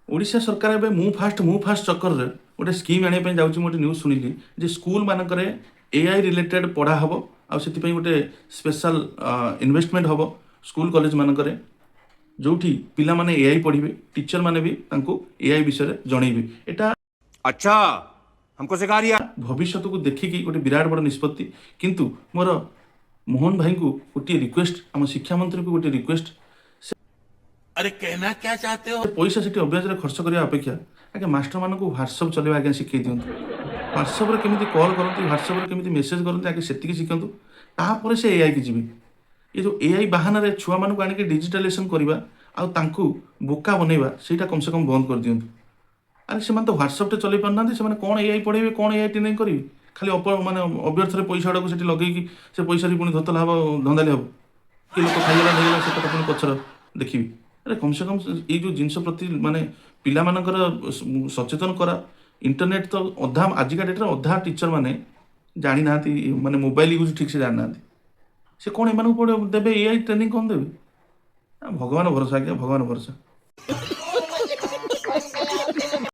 ଓଡ଼ିଶା ସରକାର ଏବେ ମୁଁ ଫାଷ୍ଟ, ମୁଁ ଫାଷ୍ଟ ଚକ୍କରରେ ଗୋଟେ ସ୍କିମ୍ ଆଣିବା ପାଇଁ ଯାଉଛି। ମୁଁ ଗୋଟେ ନ୍ୟୁଜ୍ ଶୁଣିଲି ଯେ ସ୍କୁଲ ମାନଙ୍କରେ ଏଆଇ ରିଲେଟେଡ୍ ପଢ଼ା ହେବ ଆଉ ସେଥିପାଇଁ ଗୋଟେ ସ୍ପେଶାଲ ଇନଭେଷ୍ଟମେଣ୍ଟ ହେବ ସ୍କୁଲ କଲେଜ ମାନଙ୍କରେ, ଯୋଉଠି ପିଲାମାନେ ଏଆଇ ପଢ଼ିବେ, ଟିଚର ମାନେ ବି ତାଙ୍କୁ ଏଆଇ ବିଷୟରେ ଜଣେଇବେ। ଏଟା अच्छा, हमको सिखा रिया। ଭବିଷ୍ୟତକୁ ଦେଖିକି ଗୋଟେ ବିରାଟ ବଡ଼ ନିଷ୍ପତ୍ତି। କିନ୍ତୁ ମୋର ମୋହନ ଭାଇଙ୍କୁ ଗୋଟିଏ ରିକ୍ୱେଷ୍ଟ, ଆମ ଶିକ୍ଷାମନ୍ତ୍ରୀଙ୍କୁ ଗୋଟିଏ ରିକ୍ୱେଷ୍ଟ। अरे, कहना क्या चाहते हो? ପଇସା ସେଠି ଅବ୍ୟୟରେ ଖର୍ଚ୍ଚ କରିବା ଅପେକ୍ଷା ଆଜ୍ଞା ମାଷ୍ଟରମାନଙ୍କୁ ହ୍ୱାଟ୍ସଅପ୍ ଚଲେଇବା ଆଜ୍ଞା ଶିଖେଇ ଦିଅନ୍ତୁ। ହ୍ୱାଟ୍ସଅପ୍ରେ କେମିତି କଲ୍ କରନ୍ତି, ହ୍ୱାଟ୍ସଅପ୍ରେ କେମିତି ମେସେଜ୍ କରନ୍ତି, ଆଗେ ସେତିକି ଶିଖନ୍ତୁ। ତାପରେ ସେ ଏଆଇକି ଯିବେ। ଏ ଯେଉଁ ଏଆଇ ବାହାନାରେ ଛୁଆମାନଙ୍କୁ ଆଣିକି ଡିଜିଟାଲାଇଜେସନ୍ କରିବା ଆଉ ତାଙ୍କୁ ବୋକା ବନେଇବା, ସେଇଟା କମ୍ ସେ କମ୍ ବନ୍ଦ କରିଦିଅନ୍ତୁ। ଆରେ, ସେମାନେ ତ ହ୍ୱାଟ୍ସଅପ୍ଟେ ଚଲେଇ ପାରୁନାହାନ୍ତି, ସେମାନେ କ'ଣ ଏଆଇ ପଢ଼େଇବେ, କ'ଣ ଏଆଇ ଟ୍ରେନିଂ କରିବେ? ଖାଲି ମାନେ ଅବ୍ୟର୍ଥରେ ପଇସା ଗୁଡ଼ାକୁ ସେଠି ଲଗେଇକି ସେ ପଇସାରେ ପୁଣି ଧୋତଲା ହେବ, ଧନ୍ଦାଲି ହେବ କି ଲୋକ ଖାଇଗଲା ନେଇଗଲା, ସେ କଥା ପୁଣି ପଛରେ ଦେଖିବି। ଆରେ, କମ୍ ସେ କମ୍ ଏଇ ଯେଉଁ ଜିନିଷ ପ୍ରତି ମାନେ ପିଲାମାନଙ୍କର ସଚେତନ କରା। ଇଣ୍ଟରନେଟ୍ ତ ଅଧା, ଆଜିକା ଡେଟ୍ରେ ଅଧା ଟିଚର ମାନେ ଜାଣିନାହାନ୍ତି, ମାନେ ମୋବାଇଲ ୟୁଜ୍ ଠିକ୍ ସେ ଜାଣିନାହାନ୍ତି। ସେ କ'ଣ ଏମାନଙ୍କୁ ଦେବେ ଏଆଇ ଟ୍ରେନିଂ? କ'ଣ ଦେବେ? ଭଗବାନ ଭରସା ଆଜ୍ଞା, ଭଗବାନ ଭରସା।